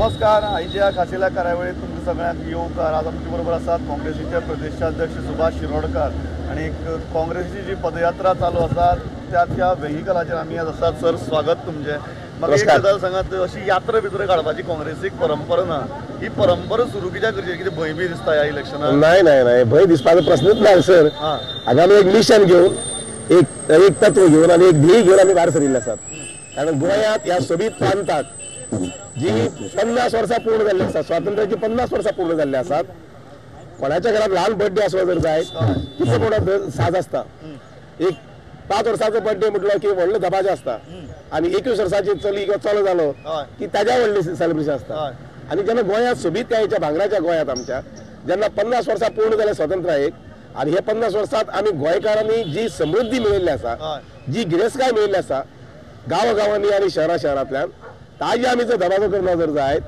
नमस्कार, आयच्या खाशेल्या कार्यावळीत तुमकां सगळ्यांक येवकार. आज आमचे बरोबर आसात काँग्रेसीचे प्रदेशाध्यक्ष सुभाष शिरोडकर आनी काँग्रेसीची जी पदयात्रा चालू आसा त्या त्या व्हेहिकलाचेर आमी आज आसात. सर, स्वागत तुमचें. म्हाका एक गजाल सांगात, अशी यात्रा भितर काडपाची काँग्रेसीक परंपरा ना, ही परंपरा सुरू कित्याक करची? कितें भंय बी दिसता ह्या इलेक्शनाक? नाही नाही नाही, भंय दिसपाचो प्रश्नच ना सर. हांगा आमी एक मिशन घेवन, एक तत्व घेवन आनी एक ध्येय घेवन आमी भायर सरिल्ले आसात. कारण गोंयांत ह्या सोबीत प्रांताक जी 50 वर्सां पूर्ण जाल्ली आसा, स्वातंत्र्याची 50 वर्सां पूर्ण जाल्ली आसात. कोणाच्या घरात ल्हान बर्थडे आसलो जर जायत कितलो मोठो साज आसता. एक 5 वर्साचो बर्थडे म्हटलो की व्हडलो दबाजो आसता आनी 21 वर्साची चली किंवा चलो जालो की ताज्या व्हडलें सेलिब्रेशन आसता. आनी जेन्ना गोंयांत सोबीतकायेच्या भांगराच्या गोंयांत आमच्या जेन्ना 50 वर्सां पूर्ण जाले स्वातंत्र्याक आनी हे 50 वर्सांत आमी गोंयकारांनी जी समृद्धी मेळिल्ली आसा, जी गिरेस्तकाय मेळिल्ली आसा गांवागांवांनी आनी शहरा शहरांतल्यान, ताजी आमी जर दबाजो करना जर जायत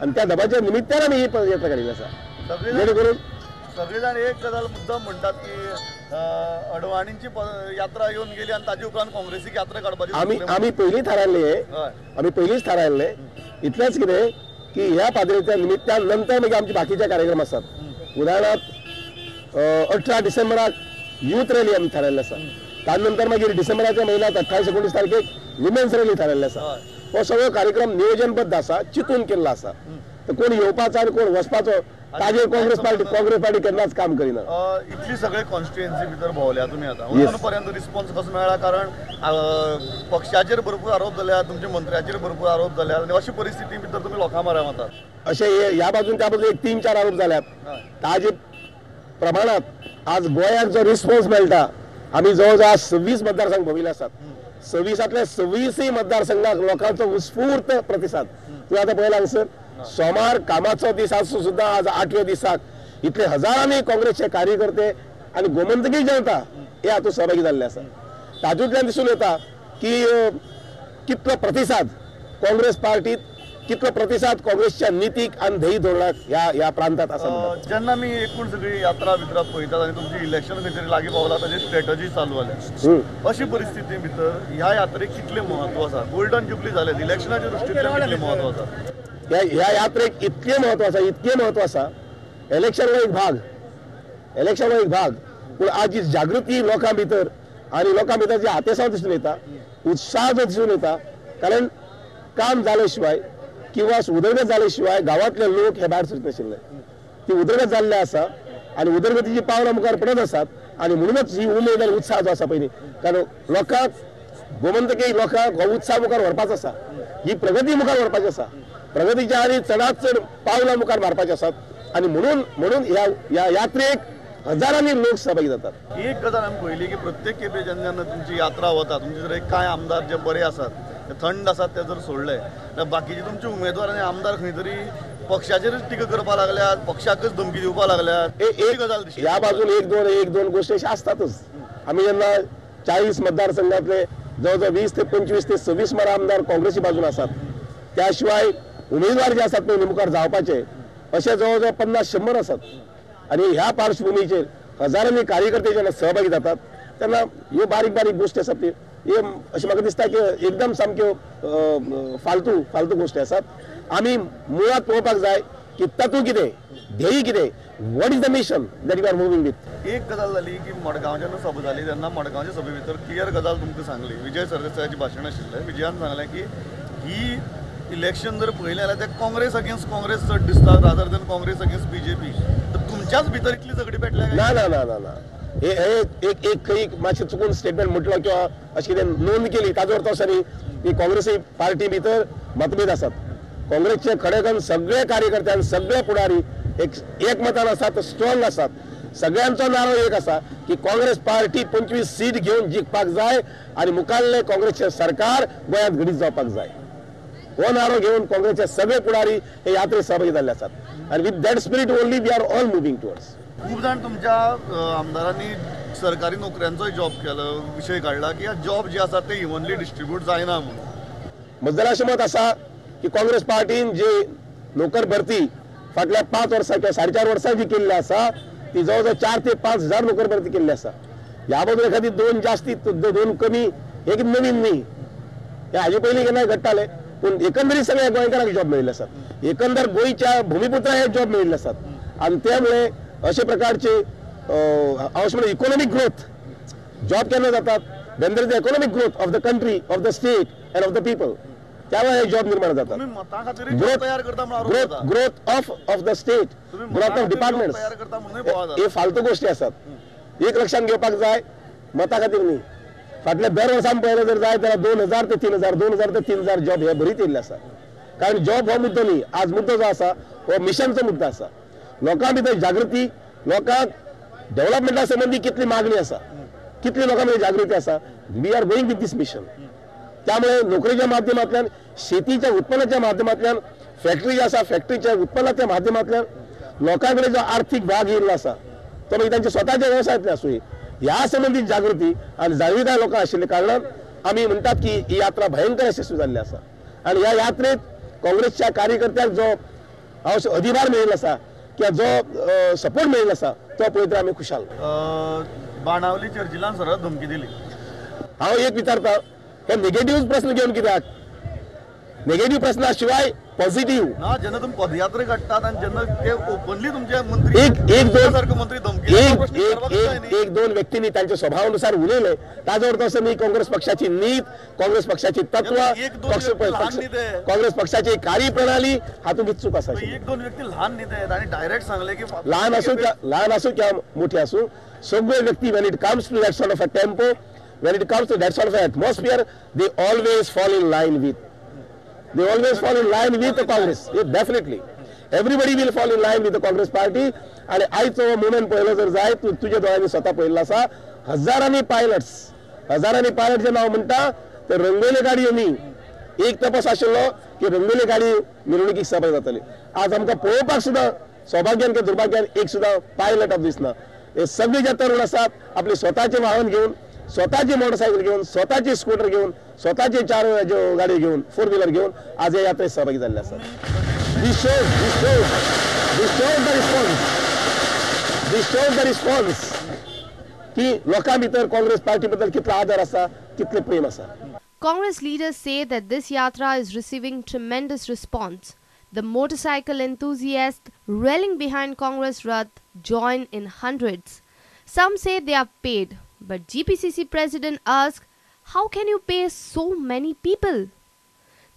आनी त्या दबाच्या निमित्तान आमी ही पदयात्रा काडिल्ली आसा. जेणे करून सगळे जाण एक गजाल मुद्दम म्हणटात की अडवाणींची यात्रा येवन गेली आनी ताजे उपरांत काँग्रेसीक यात्रा काडपाची. आमी आमी पयलीं थारायल्ले, आमी पयलींच थारायल्ले. इतलेंच कितें की ह्या पादयात्रेच्या निमित्तान नंतर मागीर आमचे बाकीचे कार्यक्रम आसात. उदाहरणार्थ 18 डिसेंबराक यूथ रॅली आमी थारायल्ले आसा. त्यानंतर मागीर डिसेंबराच्या म्हयन्यांत 28-29 तारखेक वुमेन्स रॅली थारायल्ले आसा. हो सगळो कार्यक्रम नियोजनबद्ध आसा, चिंतून केल्लो आसा. तर कोण येवपाचो आनी कोण वचपाचो ताजेर काँग्रेस पार्टी केन्नाच काम करिना. इतली सगळे कॉन्स्टिट्युएन्सी भितर भोंवल्या तुमी आतां, अजून पर्यंत रिस्पॉन्स कसो मेळ्ळा? कारण पक्षाचेर भरपूर आरोप जाल्या, तुमच्या मंत्र्याचेर भरपूर आरोप जाल्या आनी अशी परिस्थिती भितर तुमी लोकां म्हऱ्यान वतात. अशे ह्या बाजून त्या बाजून एक 3-4 आरोप जाल्यात. ताजे प्रमाणात आज गोंयाक जो रिस्पॉन्स मेळटा, आमी जवळ जवळ 26 मतदारसंघ भोविल्ले आसात. 26 26 मतदारसंघाक लोकांचो उत्स्फूर्त प्रतिसाद. तुवें आतां पळयला सर, सोमार कामाचो दीस आसून सुद्दां आज 8व्या दिसाक इतले हजारांनी काँग्रेसचे कार्यकर्ते आनी गोमंतकी जनता हे हातूंत सहभागी जाल्ले आसा. तातूंतल्यान दिसून येता की कितलो प्रतिसाद काँग्रेस पार्टीत, कितलो प्रतिसाद काँग्रेसच्या नितीक आनी ध्येय धोरणाक ह्या ह्या प्रांतात आसा. जेन्ना आमी एकूण सगळी यात्रा बित्रा पळयतात आनी तुमची इलेक्शन खंय तरी लागीं पावला ताजी स्ट्रेटजी चालू जाल्या, अशी परिस्थिती भितर ह्या यात्रेक कितलें म्हत्व आसा? गोल्डन जुबली जालें, इलेक्शनाच्या दृश्टींतल्यान कितलें म्हत्व आसा? ह्या यात्रेक इतकें म्हत्व आसा, इतकें म्हत्व आसा. इलेक्शन हो एक भाग, इलेक्शन हो एक भाग, पूण आज जी जागृती लोकां भितर आनी लोकां भितर जी आतेसांव दिसून येता, उत्साह जो दिसून येता, कारण काम जाले शिवाय किंवा उदरगत जाले शिवाय गांवांतले लोक हे भायर सरत नाशिल्ले. ती उदरगत जाल्ली आसा आनी उदरगतीची पावलां मुखार पडत आसात आनी म्हणूनच ही उमेद आनी उत्साह जो आसा पयलीं, कारण लोकांक गोमंतकी लोकांक हो उत्साह मुखार व्हरपाचो आसा, ही प्रगती मुखार व्हरपाची आसा, प्रगतीच्या आनी चडात चड पावलां मुखार मारपाची आसात आनी म्हणून म्हणून ह्या ह्या यात्रेक हजारांनी लोक सहभागी जातात. एक गजाल आमी पळयली की प्रत्येक खेपे जेन्ना जेन्ना तुमची यात्रा वता, तुमचे जर कांय आमदार जे बरे आसात, ते थंड आसात, ते जर सोडले जाल्यार बाकीचे तुमचे उमेदवार आनी आमदार खंय तरी पक्षाचेरच टिका करपाक लागल्यात, पक्षाकच धमकी दिवपाक लागल्यात. एक गजाल ह्या बाजून एक दोन गोष्टी अशा आसतातच. आमी जेन्ना 40 मतदारसंघातले जवळ जवळ 20 ते 25 ते 26 मार आमदार काँग्रेसी बाजून आसात, त्या शिवाय उमेदवार जे आसात पळय मुखार जावपाचे अशे जवळ जवळ 50-100 आसात. आनी ह्या पार्श्वभूमीचेर हजारांनी कार्यकर्ते जेन्ना सहभागी जातात तेन्ना ह्यो बारीक बारीक गोश्टी आसात ती हे अशें म्हाका दिसता की एकदम सामक्यो फालतू फालतू गोश्टी आसात. आमी मुळांत पळोवपाक जाय की तत्व कितें, ध्येय कितें, what is the mission that you are moving with. एक गजाल जाली की मडगांव जेन्ना सभा जाली तेन्ना मडगांवच्या सभे भितर क्लियर गजाल तुमकां सांगली, विजय सरदेसायाचें भाशण आशिल्लें. विजयान सांगलें की ही इलेक्शन जर पळयलें जाल्यार ते काँग्रेस अगेन्स्ट काँग्रेस चड दिसता rather than Congress against BJP. तर तुमच्याच भितर इतली झगडी पेटल्या? ना ना ना ना ना, हे एक एक खंय मातशें चुकून स्टेटमेंट म्हटलो किंवा अशें कितें नोंद केली ताजो अर्थ असो न्ही की काँग्रेसी पार्टी भितर मतभेद आसात. काँग्रेसचे खडेगण सगळे कार्यकर्ते आनी सगळे फुडारी एक एकमतान आसात, स्ट्रॉंग आसात. सगळ्यांचो नारो एक आसा की काँग्रेस पार्टी 25 सीट घेवन जिखपाक जाय आनी मुखाल्लें काँग्रेसचें सरकार गोंयांत घडीत जावपाक जाय. हो नारो घेवन काँग्रेसचे सगळे फुडारी हे यात्रेत सहभागी जाल्ले आसात आनी with that spirit only we are all moving towards. खूब जाण तुमच्या आमदारांनी सरकारी नोकऱ्यांचोय जॉब केलो, विशय काडला की जॉब जे आसात ते इवनली डिस्ट्रीब्यूट जायना म्हणून. म्हजें अशें मत आसा की काँग्रेस पार्टीन जी नोकर भरती फाटल्या 5 वर्सां किंवा 4.5 वर्सां जी केल्ली आसा ती जवळ जवळ 4 ते 5 हजार नोकर भरती केल्ली आसा. ह्या बद्दल एखादी 2 जास्ती 2 कमी हे नवीन न्ही, हे हाजे पयलीं केन्नाय घडटालें. पूण एकंदरीत सगळ्या गोंयकारांक जॉब मेळिल्ले आसात, एकंदर गोंयच्या भूमिपुत्रांक जॉब मेळिल्ले आसात. आनी त्यामुळे अशे प्रकारचे हांव अशें म्हणटा इकॉनॉमीक ग्रोथ जॉब केन्ना जातात when there is the economic growth of the country, of the state and of the people. त्यामुळे हे जॉब निर्माण जातात. Growth of the state, growth of department, हे फालतू गोष्टी आसात. एक लक्षात घेवपाक जाय, मता खातीर न्ही, फाटल्या दर वर्सान पळयलें जर जाय जाल्यार 2000 ते 3000, 2000 ते 3000 जॉब हे भरीत येयल्ले आसा. कारण जॉब हो मुद्दो न्ही, आज मुद्दो जो आसा हो मिशनचो मुद्दो आसा. लोकां भितर जागृती, लोकांक डेव्हलपमेंटा संबंदी कितली मागणी आसा, कितली लोकां भितर जागृती आसा. We are going with this mission. त्यामुळे नोकरीच्या माध्यमांतल्यान, शेतीच्या उत्पन्नाच्या माध्यमांतल्यान, फॅक्टरी आसा फॅक्टरीच्या उत्पन्नाच्या माध्यमांतल्यान लोकां कडेन जो आर्थीक भाग येयल्लो आसा तो मागीर तांच्या स्वताच्या वेवसायांतल्यान आसूं, ह्या संबंदीत जागृती आनी जाणविकाय लोकांक आशिल्ल्या कारणान आमी म्हणटात की ही यात्रा भयंकर यशस्वी जाल्ली आसा. आनी ह्या यात्रेत काँग्रेसच्या कार्यकर्त्यांक जो हांव अधिभार मेळिल्लो आसा किंवा जो सपोर्ट मेळिल्लो आसा तो पळयत आमी खुशाल. बाणावली चर्चिलान सरळ धमकी दिली. हांव एक विचारता, हे नेगेटिव्ह प्रश्न घेवन कित्याक? नेगेटिव्ह प्रश्ना शिवाय पॉझिटिव्ह ना. जेन्ना तुमी पदयात्रा काडटात आनी जेन्ना ते ओपनली तुमचे मंत्री एक एक दोन सारखे मंत्री धमकी एक एक दोन व्यक्तींनी तांच्या स्वभावानुसार उलयले, ताजो अर्थ असो न्ही काँग्रेस पक्षाची नीत, काँग्रेस पक्षाची तत्व, काँग्रेस पक्षाची कार्यप्रणाली हातूंत चूक आसा. एक दोन व्यक्ती ल्हान न्ही ते, तांणी डायरेक्ट सांगले की ल्हान आसूं ल्हान आसूं किंवा मोठी आसूं, सगळे व्यक्ती when it comes to that sort of a tempo, when it comes to that sort of atmosphere, they always fall in line with, they always fall in line with the Congress. Yeah, definitely everybody will fall in line with the Congress party. आणि आयचो movement पळयलो जर जाय, तूं तुज्या दोळ्यांनी स्वता पळयल्लो आसा, हजारांनी पायलट्स, हजारांनी पायलट जेन्ना हांव म्हणटा ते रंगयल्यो गाडयो न्ही. एक तपास आशिल्लो की रंगयल्यो गाडी मिरवणुकीक सहभागी जाताली. आज आमकां पळोवपाक सुद्दां सौभाग्यान किंवा दुर्भाग्यान एक सुद्दां पायलट ऑफ दिसना. हे सगळे जे तरुण आसात आपले स्वताचे वाहन घेवन, स्वताची मोटरसायकल घेवन, स्वताची स्कूटर घेवन, स्वताची चार ज्यो गाडी घेवन, फोर व्हिलर घेवन आज हे यात्रेत सहभागी जाल्ले आसात. This shows the response, this shows the response की लोकां भितर काँग्रेस पार्टी बद्दल कितलो आदर आसा, कितलें प्रेम आसा. Congress leaders say that this yatra is receiving tremendous response. The motorcycle enthusiasts rallying behind Congress Rath join in hundreds. Some say they are paid, but GPCC president asks, how can you pay so many people?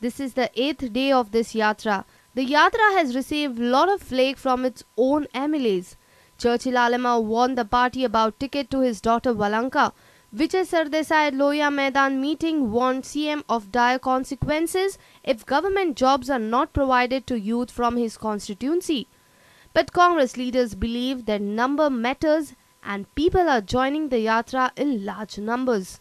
This is the 8th day of this yatra. The yatra has received lot of flake from its own MLAs. Churchill Alemao warned the party about ticket to his daughter Valanka. Vijay Sardesai at Loya Maidan meeting warned CM of dire consequences if government jobs are not provided to youth from his constituency. But Congress leaders believe that number matters and people are joining the yatra in large numbers.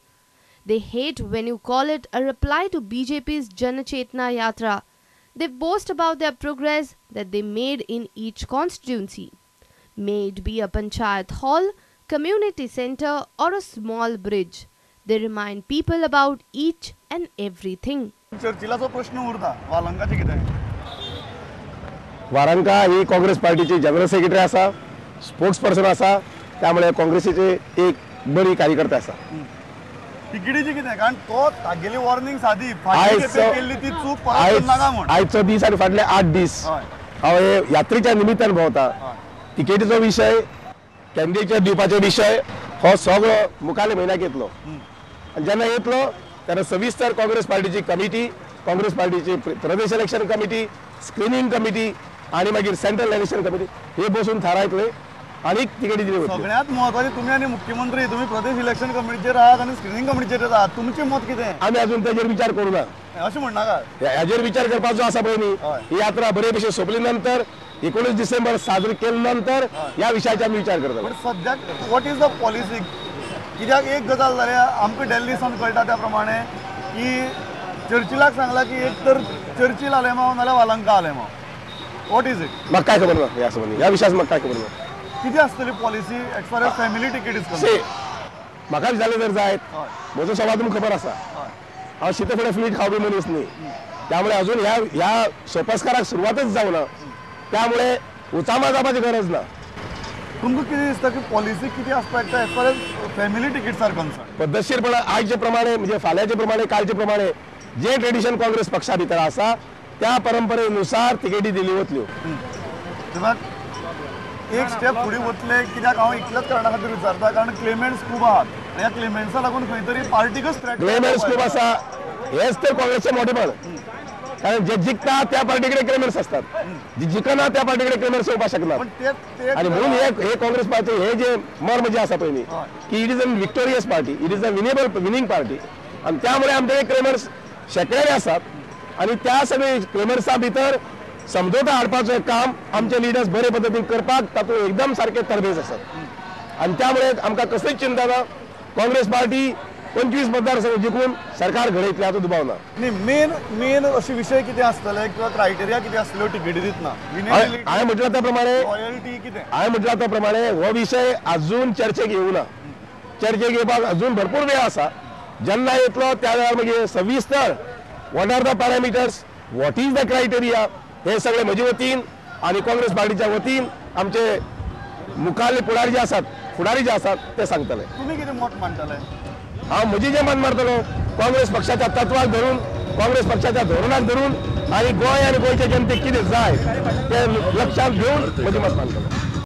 They hate when you call it a reply to BJP's Janachetna Yatra. They boast about their progress that they made in each constituency. May it be a panchayat hall, community center or a small bridge. They remind people about each and everything. चर्चिलाचो प्रश्न उरता, वालंकाचें कितें? वारंका ही काँग्रेस पार्टीची general secretary आसा, spokes person आसा, त्यामुळे काँग्रेसीचे एक बरी कार्यकर्ता आसा. तिकेटीची कितें? कारण तो तागेली वॉर्निंग सादी, फाटली केल्ली ती चूक परत नाका म्हूण. आयचो दीस आनी फाटले 8 दीस हांव हे यात्रेच्या निमित्तान भोंवता. तिकेटीचो विशय, कॅन्डिडेट दिवपाचो विशय हो सगळो मुखाले म्हयन्याक येतलो. आनी जेन्ना येतलो तेन्ना सविस्तर काँग्रेस पार्टीची कमिटी, काँग्रेस पार्टीची Pradesh election committee, screening committee आनी मागीर सेंट्रल इलेक्शन कमिटी हे बसून थारायतले आनी तिकेटी दिली वतली. सगळ्यांत म्हत्वाचें तुमी आनी मुख्यमंत्री, तुमी प्रदेश इलेक्शन कमिटीचेर आहात आनी स्क्रिनींग कमिटीचेर आहात, तुमचें मत कितें? आमी अजून ताजेर विचार करूं ना. अशें म्हणनाका. हाजेर विचार करपाचो आसा पळय न्ही, ही यात्रा बरे भशेन सोंपली नंतर 19 डिसेंबर साजरी केले नंतर ह्या विशयाचेर आमी विचार करतले. पण सद्याक what is the policy? कित्याक एक गजाल जाल्या आमकां दिल्ली सावन कळटा त्या प्रमाणे की चर्चिलाक सांगला की एक तर चर्चिल आलेमाव नाल्यार Valanka Alemao. What is it? म्हाका काय खबर ना ह्या संबंदी, ह्या विशयाच म्हाका काय खबर ना. कितें आसतली policy as far as family ticket is concern? म्हाका जालें जर जायत, म्हजो स्वभाव तुमकां खबर आसा, हांव शीतफुडें फ्लीट खावपी मनीस न्ही, त्यामुळे अजून ह्या ह्या सोपस्काराक सुरवातच जावना, त्यामुळे उचामा जावपाची गरज ना. तुमकां कितें दिसता की पॉलिसी कितें आसपाक जाय as far as family tickets are concern? पद्दतशीरपणान आयचे प्रमाणे, म्हणजे फाल्यांचे प्रमाणे, कालचे प्रमाणे जे ट्रेडिशन काँग्रेस पक्षा भितर आसा त्या परंपरेनुसार तिकेटी दिली वतल्यो. एक स्टेप फुडें वतले कित्याक हांव इतल्याच कारणा खातीर विचारता, कारण क्लेमेंट्स खूब आहात आनी ह्या क्लेमेंट्सा लागून खंय तरी पार्टीकच थ्रेट. क्लेमेंट्स खूब आसा हेच तर काँग्रेसचें मोटेपण, कारण जे जिखता त्या पार्टी कडेन क्लेमेंट्स असतात, जे जिखना त्या पार्टी कडेन क्लेमेंट्स येवपाक शकना. आणि म्हणून हे काँग्रेस पार्टी हे जे मर्म जे आसा पळय न्ही की it is a victorious party, it is a winnable winning party, आणि त्यामुळे आमचे क्लेमर्स शेंकड्यांनी आसात आणि त्या सगळे क्लेमर्सा भितर समजोता हाडपाचें काम आमचे लिडर्स बरे पद्दतीन करपाक तातूंत एकदम सारखे तरबेज आसात. आणि त्यामुळे आमकां कसलीच चिंता ना, काँग्रेस पार्टी 25 मतदारसंघ जिखून सरकार घडयतलें हाचो दुबाव ना. न्ही, मेन मेन अशे विशय कितें आसतले किंवा क्रायटेरिया कितें आसतल्यो तिकेटी दितना? हांवें म्हटलां त्या प्रमाणे लॉयल्टी कितें? हांवें म्हटलां त्या प्रमाणे हो विशय अजून चर्चेक येवना, चर्चेक येवपाक अजून भरपूर वेळ आसा. जेन्ना येतलो त्या वेळार मागीर सविस्तर what are the parameters, what is the criteria हे सगळे म्हजे वतीन आनी काँग्रेस पार्टीच्या वतीन आमचे मुखारले फुडारी जे आसात ते सांगतले. तुमी कितें मत मांडटले? हांव म्हजी जें मत मारतलो काँग्रेस पक्षाच्या तत्वाक धरून, काँग्रेस पक्षाच्या धोरणाक धरून आनी गोंय आनी गोंयच्या जनतेक कितें जाय तें लक्षांत घेवन म्हजें मत मांडटलो.